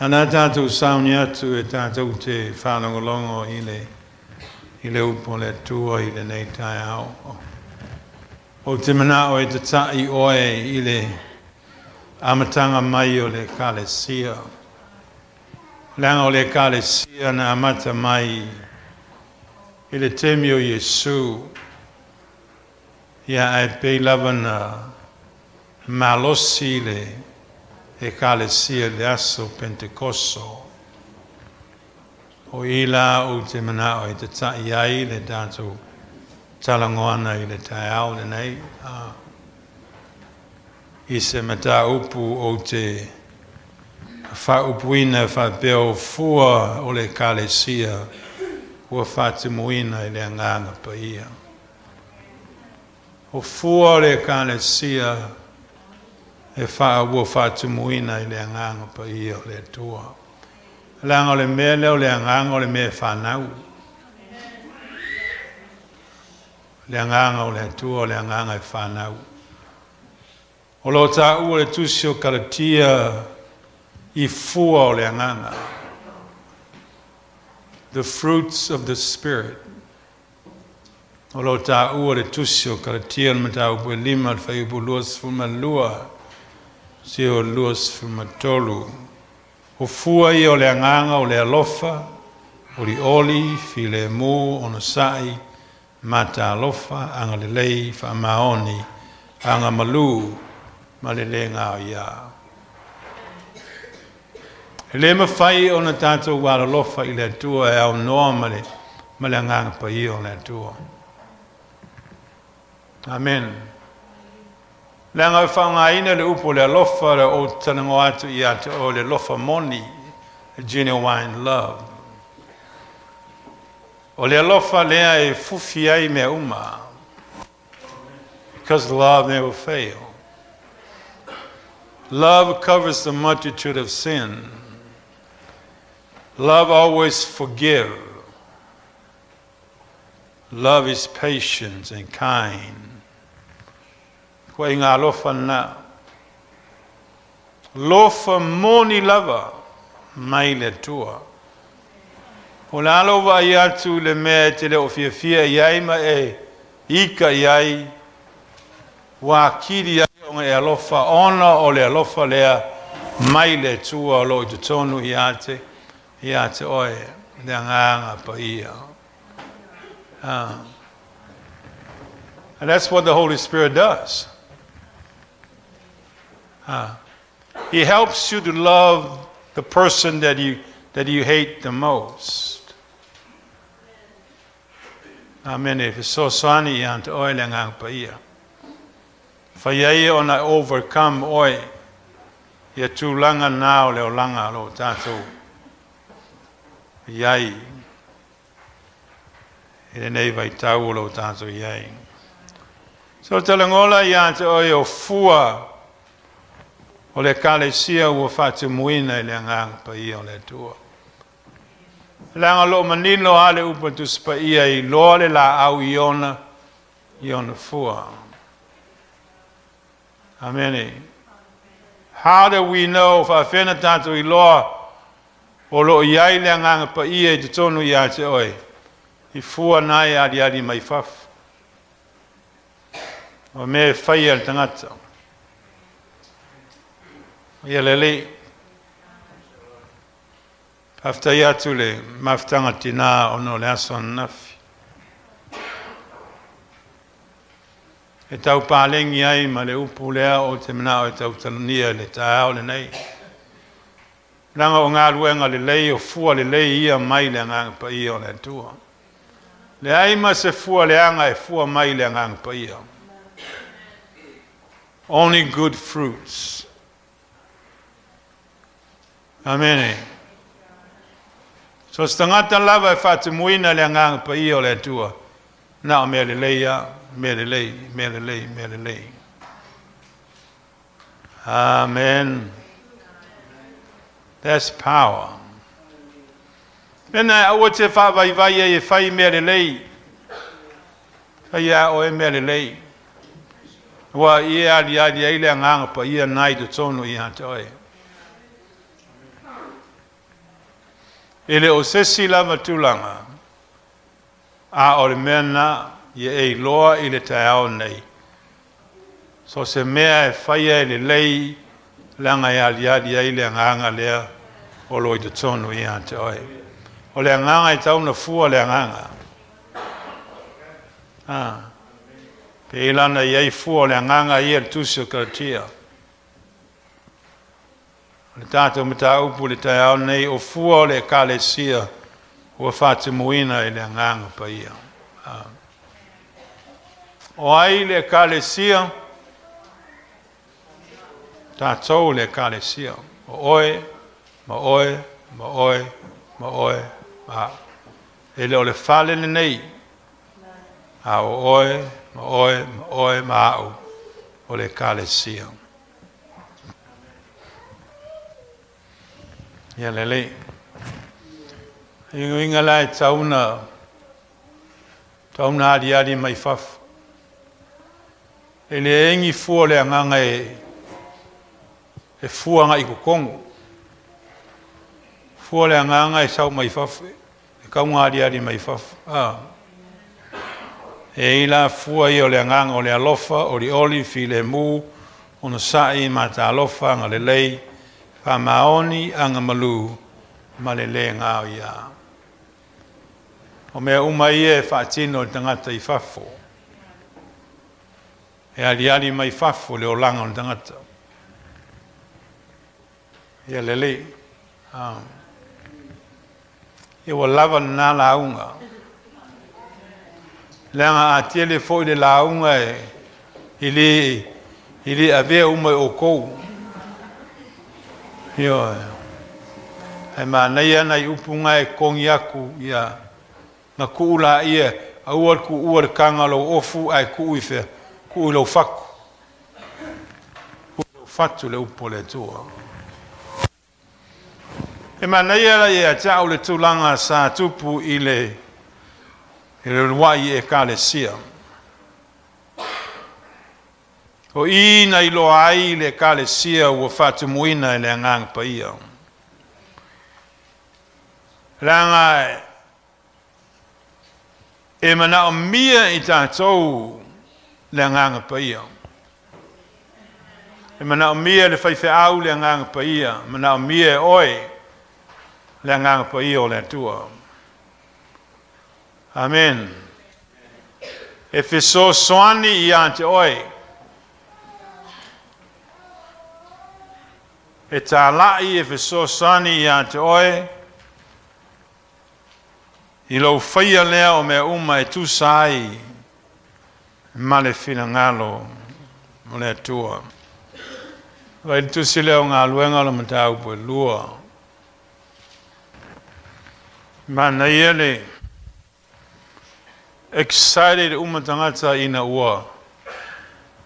Ana tātou sauni atu e tātou te whaalongolongo i le, i le upu o le Atua i lenei taeao. Ou te manao e tata'i oe i le amataga mai o le Ekalesia. Leaga o le Ekalesia na amata mai i le taimi o Iesu, ia ae pei lava na malosi le Ekalesia i le aso Pentekoso. O i la ou te manao e tata'i ai le tatou talagoana i le taeao lenei. I se mataupu ou te faaupuina faapea o fua o le Ekalesia ua faatumuina i le Agaga Paia. O fua o le Ekalesia e faa ua faatumuina i le Agaga Paia o le Atua. Leaga o le mea lea o le agaga o le mea e fanau. Le agaga o le Atua o le agaga e fanau. O lo o taua le tusi o Kalatia i fua o le agaga. The fruits of the Spirit. O lo o taua le tusi o Kalatia le mataupu e 5 le fuaiupu 22 seia 23. O fua ia o le agaga o le alofa, olioli, filemu, onosai, matalofa, agalelei, faamaoni, agamalu, ma le le gaoiā. E le mafai ona tatou alolofa i le Atua e aunoa ma le, ma le agaga paia o le Atua. Amen. Leaga e faaaogaina le upu o le alofa le ou te talanoa atu ia te oe le alofa moni, a genuine love. O le alofa lea e fufi ai mea uma. Because love never fail. Love covers the multitude of sin. Love always forgive. Love is patient and kind. Koa i ngā alofa na. Lofa moni lava mai le Atua. O le alo vaai atu le mea e te le o fiafia i ai ma e ika i ai, ua akili ai ona e alofa ona o le alofa lea mai le Atua o lo o i totonu ia te, ia te oe, le agaga paia. And that's what the Holy Spirit does. He helps you to love the person that you hate the most. Amen. E fesoasoani ia te oe le agaga paia. Fai ai ona overcome oe ia tulaga na o le olaga lo tatou iai. I lenei vaitau o lo tatou iai. So talagola ia te oe o fua o le Ekalesia ua faatumuina i le agaga paia o le Atua. Leaga o loo manino a le upu Tusi Paia e iloa le laau i ona fua. Amene. How do we know faafena tatou iloa o loo i ai le agaga paia i totonu ia te oe? I fua na e aliali mai fafo. O mea e faia le tagata. Ia lelei. Faafetai atu le mafutaga tinā ona o le aso ananafi. E tau palegi ai ma le upu lea o te manao e tautalania i le taeao lenei. Leaga o galuega lelei o fua lelei ia mai le agaga paia o le Atua. Leai ma se fua leaga e fua mai le agaga paia. Only good fruits. Amene. So se tagata lava e faatumuina le agaga paia o le Atua. Na o mea lelei a, mea lelei, mea lelei, mea lelei. Amen. That's power. Mena e aua te whaavaivai ai e whai mea lelei. Whai a o e mea lelei. Ua i e ali ali ai le agaga paia nai totonu ia te oe. E le o se isi lava tulaga, a o le mea lena ia e iloa i le taeao nei, so o se mea e faia e lelei, leaga e aliali ai le agaga lea o lo o i totonu ia te oe. O le agaga e tatau ona fua le agaga. Ah. Pei la ona i ai fua o le agaga ia i le Tusi o Kalatia. O le tatou mataupu i le taeao nei, o fua o le Ekalesia ua faatumuina i le Agaga Paia. O ai le Ekalesia? Tatou le Ekalesia. O oe, ma oe, ma oe, ma oe, ma au. E le o le fale lenei, a o oe, ma oe, ma oe, ma au, o le Ekalesia. Ia lelei. Uiga la e tatau ona aliali mai fafo. E leai ni fua o le agaga e fua agai i totonu. Fua o le agaga e sau mai fafo, e tatau ona aliali mai fafo. Ah. E i ai la fua ia o le agaga o le alofa, olioli, filemu, onosai, matalofa, agalelei, faamaoni, agamalu, ma le le gaoia. O mea uma ia e faatino e le tagata i fafo. E aliali mai fafo le olaga o le tagata. Ia lelei. Ah. Ia ua lava lena lauga. Leaga a tele foi le lauga e le avea uma e outou. Ioe. Ae manaia nai upu na e totogi atu, ia, na tuu laia, aua le tuua le taga o lou ofu ae tuu i fea? Tuu i lou fatu. Tuu i lou fatu le upu a le Atua. E manaia la ia te au le tulaga sa tupu i le uluai Ekalesia. O i na iloa ai le Ekalesia ua faatumuina e le Agaga Paia. Leaga e manaomia i tatou le Agaga Paia. E manaomia e le faifeau le Agaga Paia, e manaomia e oe le Agaga Paia o le Atua. Amen. E fesoasoani ia te oe. E talai e fesoasoani ia te oe i lou faia lea o mea uma e tusa ai ma le finagalo o le Atua. Vaai le tusi lea o Galuega o le mataupu e 2. Manaia le excited uma tagata ina ua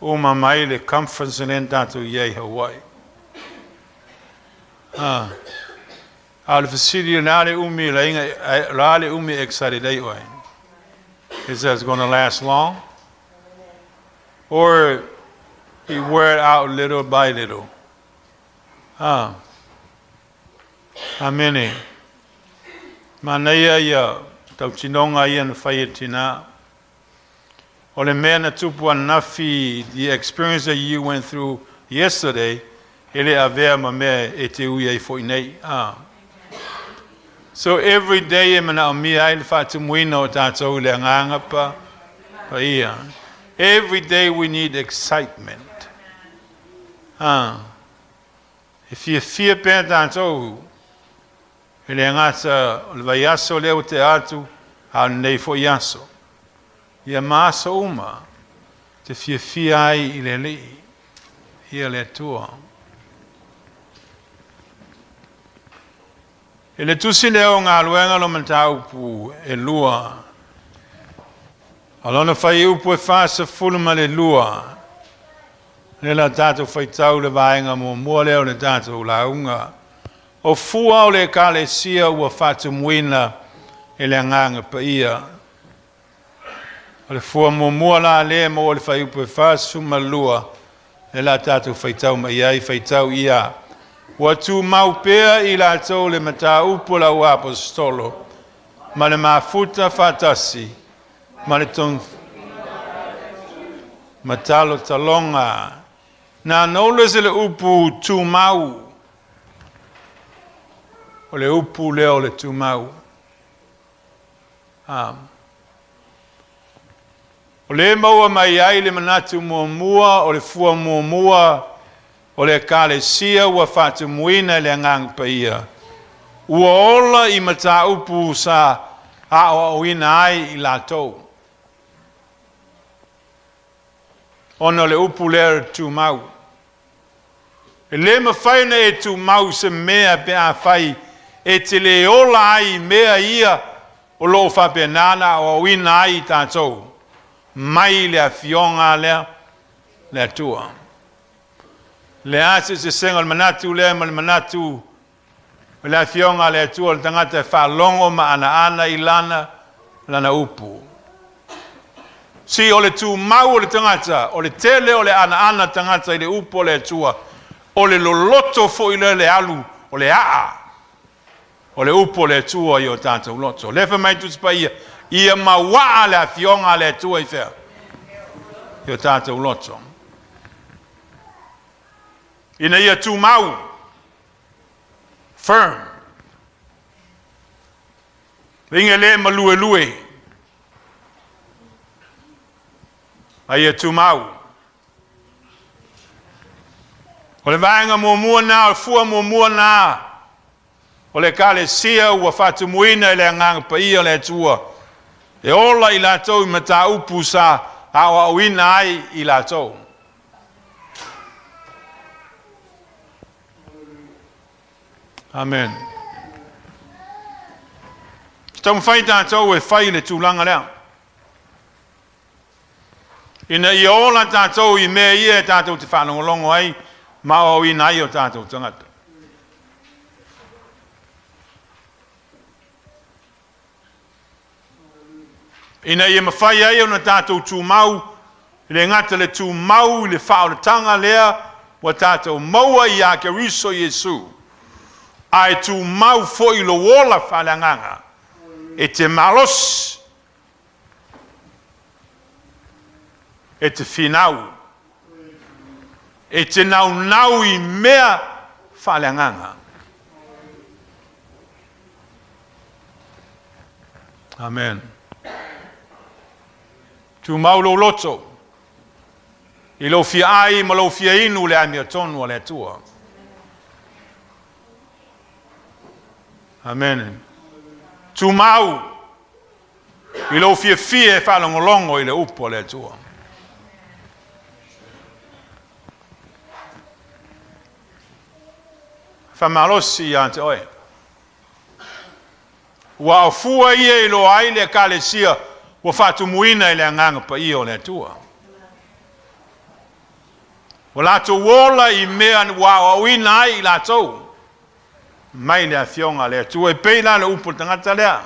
uma mai le conference lea na tatou i ai i Hawaii. Ah. A o le fesili, o le a le umi o le a le umi e excited ai oe? Is that going to last long? Or you wear it out little by little? Ah. Amene. Manaia ia tautinoga ia na fai e tinā. O le mea na tupu ananafi, the experience that you went through yesterday, e le avea ma mea e te ui ai foi nei. Ah. So every day e manaomia ai le faatumuina o tatou i le Agaga Paia. Every day we need excitement. Ah. E fiafia pea tatou e le gata o le vaiaso lea ua tea atu, a o lenei foi aso. Ia ma aso uma te fiafia ai i le Alii, ia le Atua. I le tusi lea o Galuega lo mataupu e 2, o lona fuaiupu e 42, lea la tatou faitau le vaega muamua lea o le tatou lauga. O fua o le Ekalesia ua faatumuina e le Agaga Paia. O le fua muamua la lea e maua i le fuaiupu e 42, lea la tatou faitau mai ai, faitau ia. Ua tumau pea i latou le mataupu a le auaposeitolo ma le mafuta faatasi ma le ma talotaloga. Na notice le upu tumau. O le upu lea o le tumau. O lea e maua mai ai le manatu muamua o le fua muamua o le Ekalesia ua faatumuina e le Agaga Paia, ua ola i mataupu sa aoaoina ai i latou. Ona o le upu lea o le tumau. E le mafai ona e tumau i se mea pe afai e te le ola ai i mea ia o lo o faapena ona aoaoina ai i tatou mai le Afioga a le Atua. Le a se eseesega o le manatu lea ma le manatu o le Afioga a le Atua o le tagata e faalogo ma anaana i lana upu. Si o le tumau o le tagata, o le tele o le anaana tagata i le upu o le Atua, o le loloto foi lea le alu o le aa o le upu o le Atua i o tatou loto. Le fai mai Tusi Paia, ia mauaa le Afioga a le Atua i fea? I o tatou loto. Ina ia tumau, firm, inge le maluelue, a ia tumau. O le vaega muamua na, o le fua muamua na, o le Ekalesia ua faatumuina e le Agaga Paia o le Atua, e ola i latou i mataupu sa aoaoina ai i latou. Amen. Taumafai tatou e fai le tulaga lea. Ina ia ola tatou i mea ia e tatou te faalogologo ai ma aoaoina ai o tatou tagata. Ina ia mafai ai ona tatou tumau, e le gata le tumau i le faaolataga lea ua tatou maua ia Keriso Iesu, ae tumau foi i lou ola faaleagaga e te malosi, e te finau, e te naunau i mea faaleagaga. Amen. Tumau lou loto i lou fia ai ma lou fia inu le amiotonu a le Atua. Amen. Tumau i lou fiafia e faalogologo i le upu a le Atua. Faamalosi ia te oe. Ua o fua ia e iloa ai le Ekalesia ua faatumuina e le Agaga Paia o le Atua. Ua latou ola i mea ua aoaoina ai i latou mai le Afioga a le Atua. E pei la le upu a le tagata lea.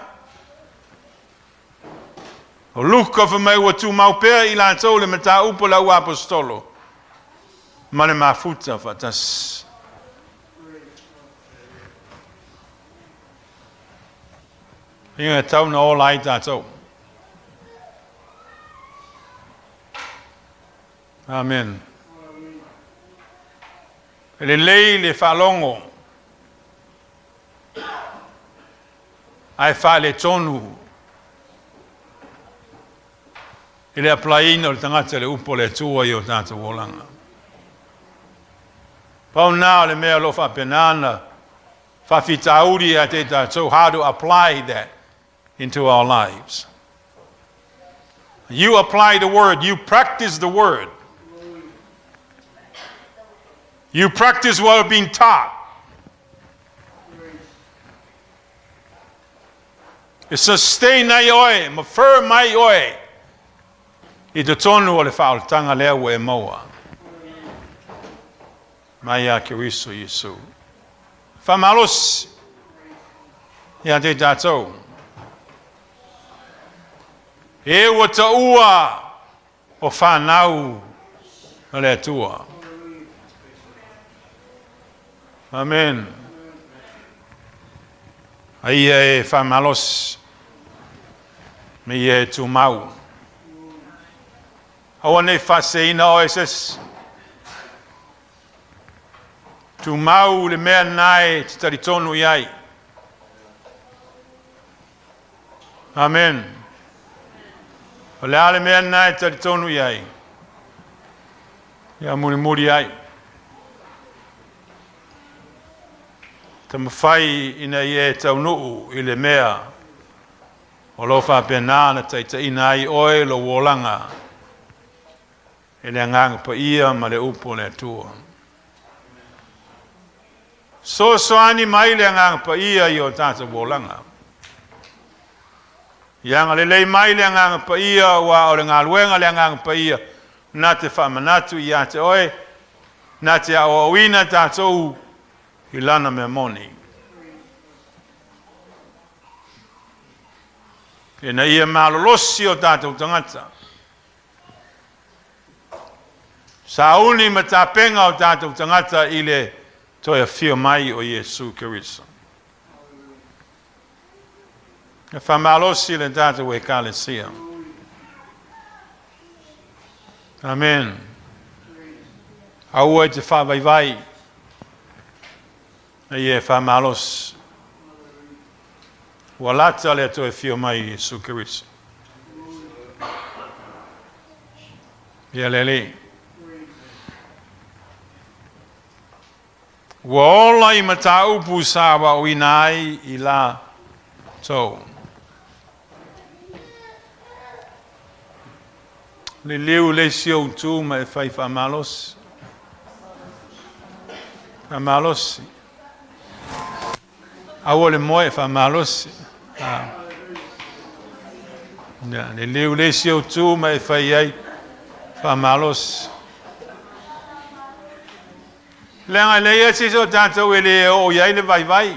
O Luka fai mai ua tumau pea i latou le mataupu a le auaposeitolo ma le mafuta faatasi. Ia e tau na ola ai tatou. Amen. E lelei le faalogo ae faaletonu i le apply-ina o le tagata i le upu a le Atua i o tatou olaga. Pau lena o le mea o lo o faapena ona faafitauli ia te i tatou, how to apply that into our lives. You apply the word, you practice the word. You practice what you've been taught. E sustain ai oe, ma firm ai oe i totonu o le faaolataga lea ua e maua mai ia Keriso Iesu. Faamalosi ia te tatou. E ua taua o fanau a le Atua. Amen. A ia e faamalosi, ma ia e tumau. Aua ne i faaseseina oe e se isi. Tumau le mea lena e te talitonu i ai. Amen. O le a le mea lena e talitonu i ai? Ia mulimuli ai. Taumafai ina ia e taunuu i le mea o lo o faapena ona taitaiina ai oe lou olaga e le Agaga Paia ma le Upu o le Atua. Fesoasoani mai le Agaga Paia i o tatou olaga. Ia agalelei mai le Agaga Paia, aua o le galuega a le Agaga Paia na te faamanatu ia te oe, na te aoaoina tatou i lana mea moni. Ina ia malolosi o tatou tagata, sauni ma tapena o tatou tagata i le toe afio mai o Iesu Keriso. E faamalosi le tatou Ekalesia. Amen. Aua e te faavaivai, a ia e faamalosi. Ua lata le toe afio mai o Iesu Keriso. Ia le Alii. Ua ola i mataupu sa aoaoina ai i la tou. Liliu le isi ou tu ma e fai faamalosi. Faamalosi. Aua le moe, faamalosi. Ah. Ia, liliu le isi ou tu ma e fai ai faamalosi. Leaga e leai lava se isi o tatou e le oo i ai le vaivai.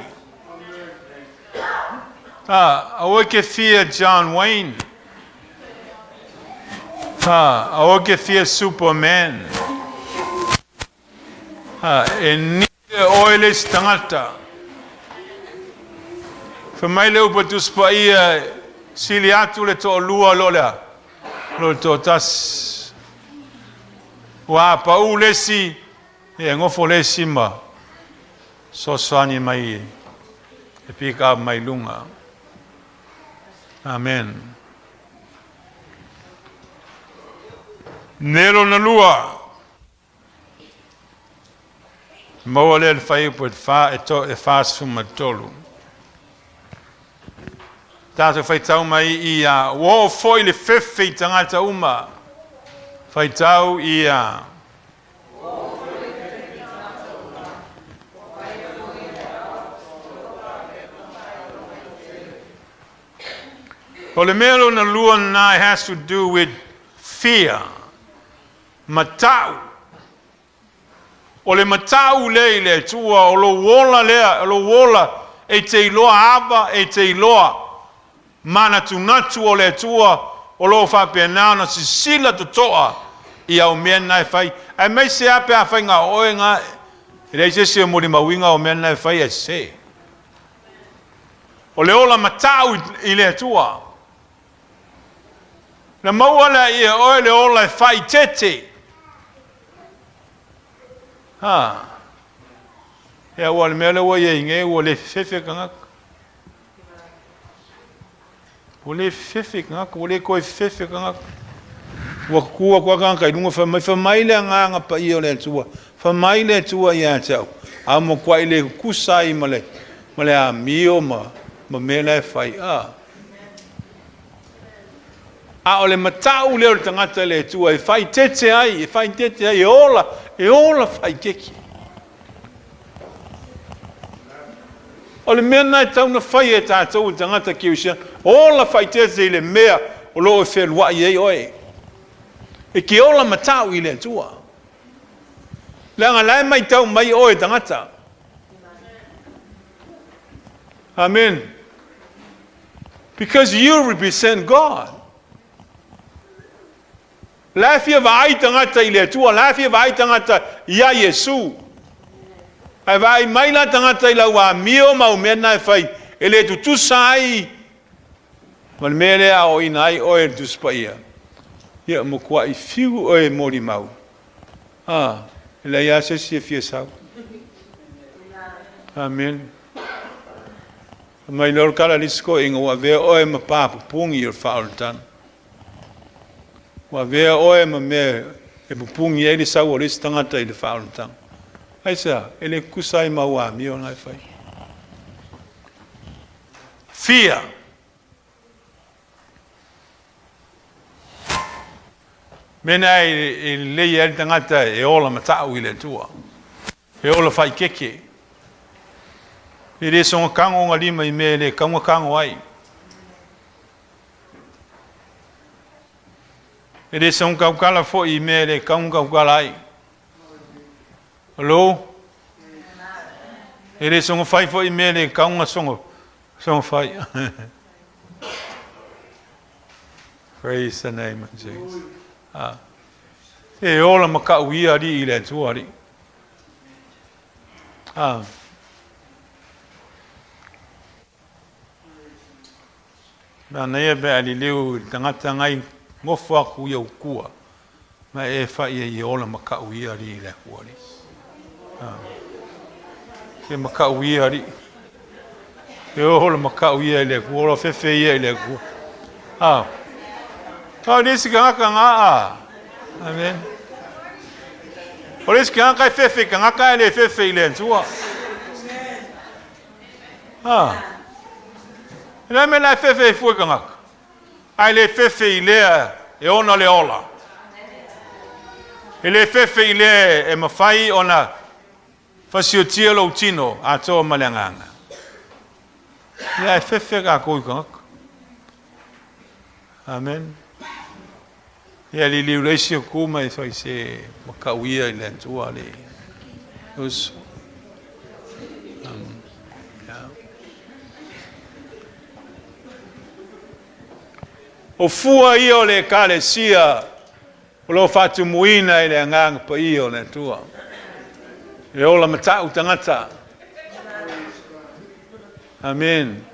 A, aua e te fia John Wayne. A, aua e te fia Superman. A, e nile oe le isi tagata. Fai mai le upu a Tusi Paia, sili atu le toalua lo le a? Lo le toatasi. Ua pau le isi, e nofo le isi ma fesoasoani mai e pick up mai luga. Amen. Ne lona lua, maua lea le fuaiupu e fa, e to, e 43. Tatou faitau mai ia, ua oo foi le fefe i tagata uma. Faitau ia. O le mea lona lua lena, it has to do with fear. Matau. O le matau lea i le Atua, o lou ola lea, o lou ola e te iloa ava, e te iloa manatunatu o le Atua o lo o faapena ona sisila totoa i au mea na e fai. Aemaise lava pe afai na o oe na, e leai se isi e molimauina o mea na e fai ae sese. O le ola matau i le Atua. Na maua lea ia oe le ola e faaeteete. Ha. Ia ua le mea lea ua i ai nei, ua le fefefe tagata. Ua le fefefe tagata, ua le toe fefefe tagata. Ua tutu atu lava tagata i luga, fai mai, fai mai le Agaga Paia o le Atua, fai mai le Atua ia te au, a ua matuai le tutusa ai ma le, ma le amio ma, ma mea la e fai. A. A o le matau lea o le tagata i le Atua e faaeteete ai, e faaeteete ai, e ola, e ola faaeteete. O le mea lena e tatau ona fai e tatou i tagata kerisiano, ola faaeteete i le mea o lo o fealuai ai oe. E te ola matau i le Atua. Leaga la e matau mai oe tagata. Amen. Because you represent God. La e fia vaai tagata i le Atua, la e fia vaai tagata ia Iesu. Ae vaai mai la tagata i lau amio ma au mea na e fai e le tutusa ai ma le mea lea e aoaoina ai oe e le Tusi Paia, ia matuai fiu oe e molimau, a, e leai lava se isi e fia sau. Amene. Fai mai loa le tala a le isi toeaina, ua avea oe ma pa pupuni o le faaolataga. Ua avea oe ma mea e pupuni ai le sau o le isi tagata i le faaolataga. Aisea? E le tutusa ai ma au amio na e fai. Fia. Mea na e lelei ai le tagata e ola matau i le Atua. E ola faaikeke. E le soga tago ona lima i mea e le tatau ona tago ai. E le soga tautala foi i mea e le tatau ona tautala ai. Hello? E le soga fai foi i mea e le tatau ona soga, soga fai. Praise the name of Jesus. Ah. E ola ma kau ia alii i le Atua alii. Ah. Manaia pe a liliu i le tagata ngai nofo atu i ou tua, ma e fai ai e ola makau ia alii i le Atua alii. Ah. E makau ia alii. E ola makau ia i le Atua, ola fefe ia i le Atua. Ah. Ah, le isi tagata na a. Amen. O le isi tagata e fefe i tagata e le fefe i le Atua. Ah. E le mea la e fefe ai fua i tagata, ae le fefe i lea e ona le ola. E le fefe i lea e mafai ona fasiotia lou tino atoa ma le agaga. Ia e fefe kākou i tagata. Amen. Ia liliu le isi o ku mai fai se makau ia i le Atua le uso. Yeah. O fua ia o le Ekalesia o lo o faatumuina i le Agaga Paia o le Atua. E ola matau tagata. Amen.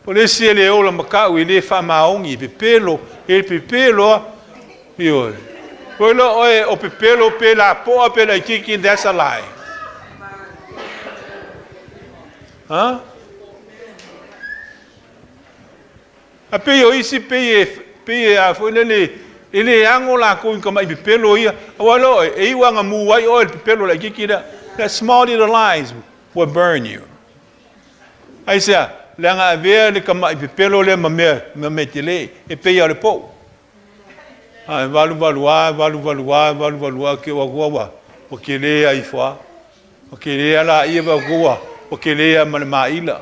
O le isi e le ola makau e le faamaoni, e pepelo, e pepelo a. Ioe. Koe loa oe o pepelo pe lapoa pe laititi, that's a lie. Ha? A pei o isi pei e pei e a foi lele e le ago lakou i kamaʻi pepelo ia. Aua loa oe, e iu aga mu ai oe i le pepelo laititi lea. That small little lies will burn you. Aisea? Leaga avea le kamaʻi pepelo lea ma mea, ma mea tele, e pei a o le pou. A e valuvalu a, valuvalu a, valuvalu a, ke ua ua ua, ua kele a ifo a. Ua kele a la ia, ua ua, ua kele a ma le maila.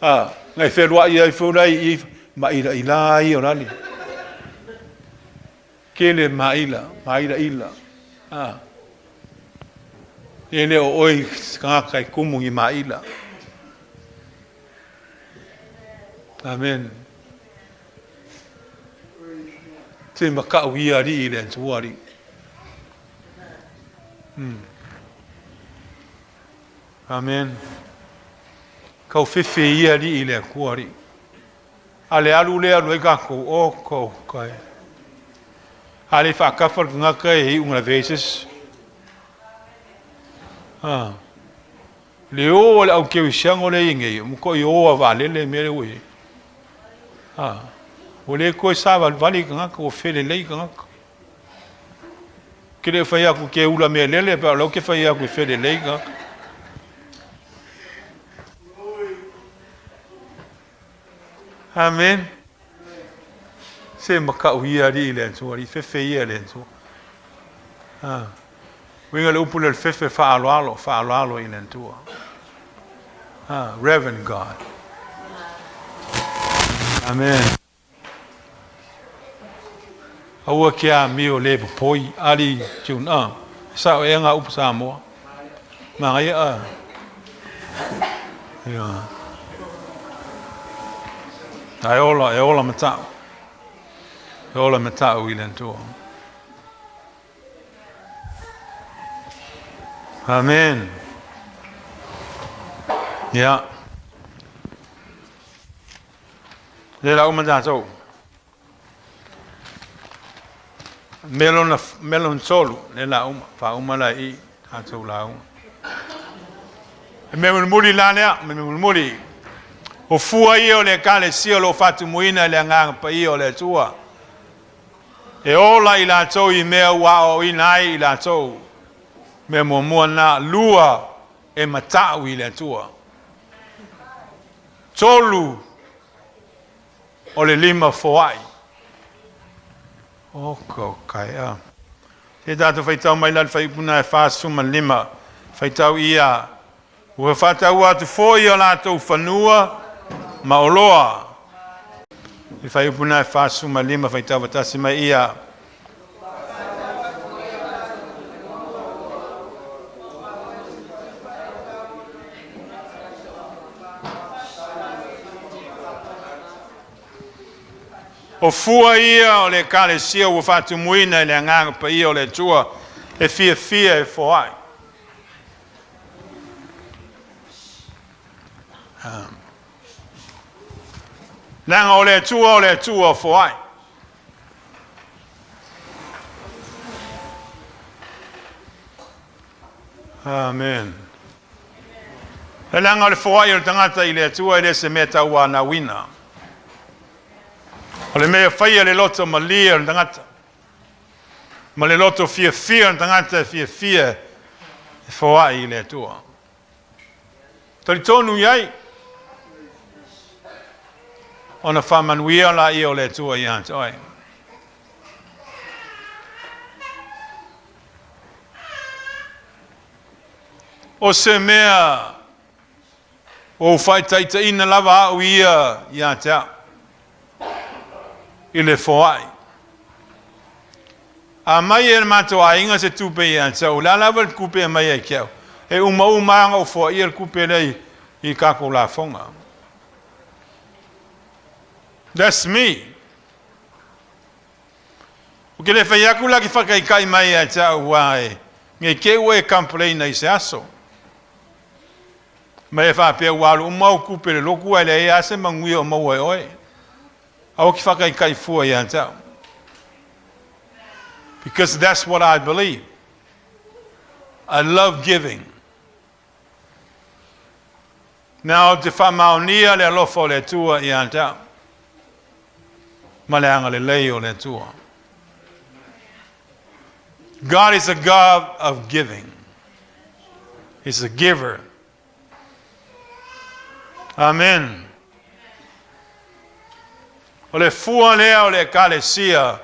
A, ngai feluai ai fo lai i maila ila ia o lale. Kele maila, maila ila. A. E le o oe tagata e kumu i maila. Amen. Te makau ia alii i le Atua alii. Amen. Kau fefe ia alii i le Atua alii. A le alu lea alu ai tatou, o kou kai. A le faatafa le tagata e iu na lavea ai se isi. A. Le o a le au kerisiano lea e i ai nei, ua matuai o a vaalele le mea lea ua i ai. A. Ua le toe savalivali tagata, ua felelei tagata. Ke le fai atu ke ula mea lele, pe o lau ke fai atu e felelei tagata. Amen. Se makau ia alii i le Atua, alii fefe ia i le Atua. Ah. Uiga le upu lea o le fefe faaaloalo, faaaloalo i le Atua. Ah, reverend God. Amen. Aua ke amio le popoi, ali tune ah. Sao ea ngā upu Samoa. Manaia a. Ia. Ae ola, e ola matau. E ola matau i le Atua. Amen. Ia. Lea la uma tatou. Mea lona, mea lona tolu, lea la uma, faauma la i tatou lauga. E mea mulimuli la lea, mea mulimuli. O fua ia o le Ekalesia o lo o faatumuina e le Agaga Paia o le Atua. E ola i latou i mea ua aoaoina ai i latou. Mea muamua lena. Lua, e matau i le Atua. Tolu, o le lima foai. Oka o kai a. Se tatou faitau mai la le fuaiupu lena e 45. Faitau ia. Ua faatau atu foi o latou fanua ma oloa. Le fuaiupu lena e 45 faitau faatasi mai ia. O fua ia o le Ekalesia ua faatumuina e le Agaga Paia o le Atua e fiafia e foai. Leaga o le Atua o le Atua foai. Amen. E leaga o le foai o le tagata i le Atua e le se mea tauanauina. O le mea e faia le loto malie o le tagata, ma le loto fiafia o le tagata e fiafia e foai i le Atua. Talitonu i ai, ona faamanuia laia o le Atua ia te oe. O se mea ua ou faitaitaiina lava au ia ia te au i le foai. A mai e le matou aiga se tupe ia te au, o le a lava le tupe e aumai ai te au, e umauma lava ona ou foaia le tupe lea i tatou lafoga. That's me. Ou te le fai atu la ke whakaikai mai ia te au aua e nei te ua e complain ai se aso. Mai e faapea ua alu uma au tupe i le lotu ae leai lava se manuia o maua e oe. Aua ke whakaikai fua ia te au. Because that's what I believe. I love giving. Now ou te faamaonia le alofa o le Atua ia te au, ma le agalelei o le Atua. God is a God of giving. He's a giver. Amen. O le fua lea o le Ekalesia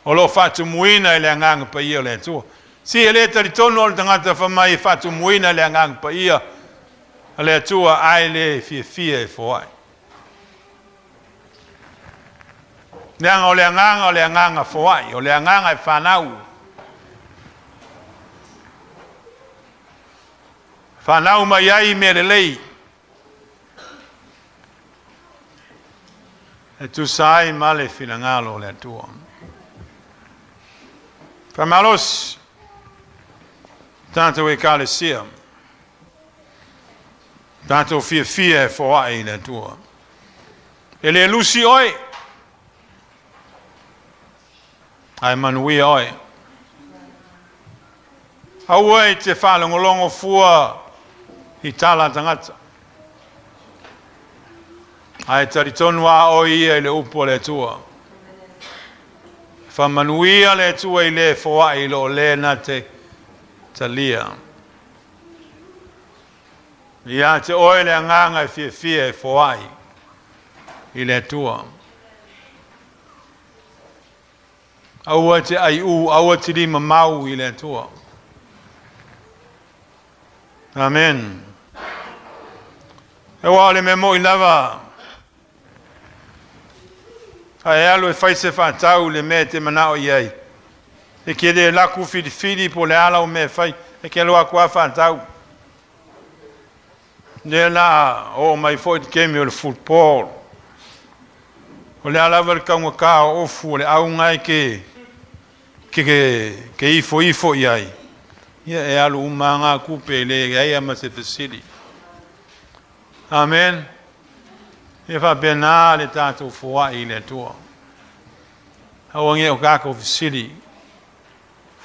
o lo o faatumuina e le Agaga Paia o le Atua. Si e le talitonu o le tagata fai mai e faatumuina e le Agaga Paia o le Atua ae le fiafia e foai. Leaga o le agaga o le agaga foai, o le agaga e fanau. Fanau mai ai mea lelei. E tusa ai ma le finagalo o le Atua. Faamalosi tatou Ekalesia, tatou fiafia e foai i le Atua. E le lusi oe, ae manuia oe. Aua e te faalogologo fua i tala a tagata, ae talitonu a oe ia i le upu a le Atua. Faamanuia le Atua i le foai i lo le na te talia. Ia te oe le agaga e fiafia e foai i le Atua. Aua te aiu, aua te lima mau i le Atua. Amen. Aua o le mea moi lava, a e alu e fai se faatau i le mea e te manao i ai. E ke le laku filifili po le ala o mea e fai, e ke alu aku a faatau. Lea la oo mai foi le kemi o le football. O le a lava le taugata o ofu o le auga e ke, ke, ke ifoifo i ai. Ia e alu uma lava ngā tupe e leai ma se fesili. Amen. Ia faapena le tatou foai i le Atua. Aua ne i o tatou fesili,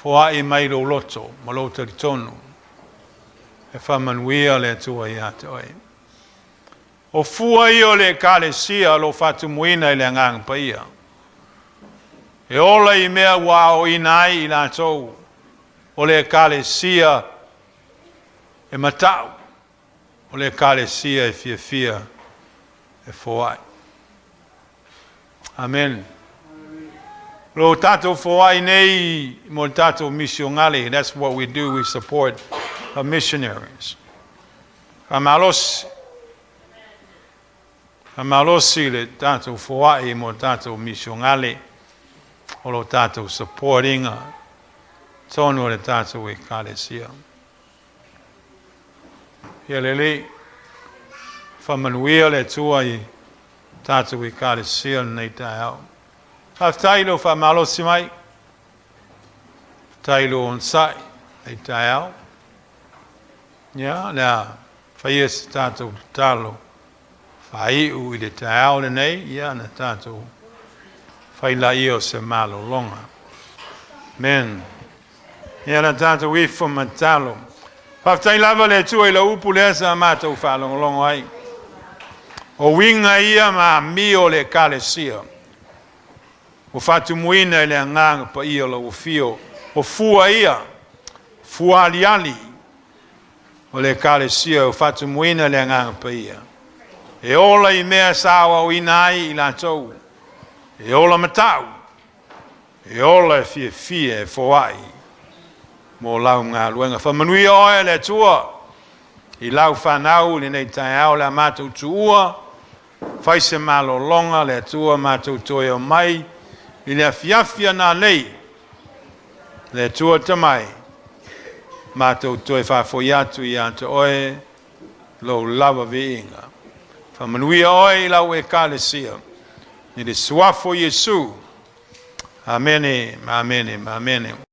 foai mai lou loto ma lou talitonu e faamanuia le Atua ia te oe. O fua ia o le Ekalesia o lo o faatumuina i le Agaga Paia. E ola i mea ua aoaoina ai i latou o le Ekalesia e matau, o le Ekalesia e fiafia e foai. Amen. Lo tatou foai nei mo le tatou misionale. That's what we do. We support our missionaries. Faamalosi. Faamalosi le tatou foai mo le tatou misionale o lo tatou supportinga tonu o le tatou Ekalesia. Ia lelei, faamanuia le Atua i tatou Ekalesia lenei taeao. Faafetai lou faamalosi mai, faafetai lou onosai lenei taeao. Ia, le a faia se tatou tatalo faaiu i le taeao lenei, ia na tatou fai laia o se malologa. Amen. Ia la tatou ifo ma tatalo. Faafetai lava le Atua i lau upu lea sa matou faalogologo ai. O uiga ia ma amio o le Ekalesia ua faatumuina i le Agaga Paia o lau afio. O fua ia, fua aliali o le Ekalesia ua faatumuina i le Agaga Paia. E ola i mea sa aoaoina ai i latou. E ola matau. E ola e fiafia e foai mo lau galuega. Faamanuia oe le Atua i lau fanau i lenei taeao le a matou tuua. Fai se malologa le Atua matou toe omai i le afiafi a nanei. Le Atua tamai matou toe faafoi atu ia te oe lou lava viiga. Faamanuia oe i lau Ekalesia i le suafa o Iesu. Amene, amene, amene.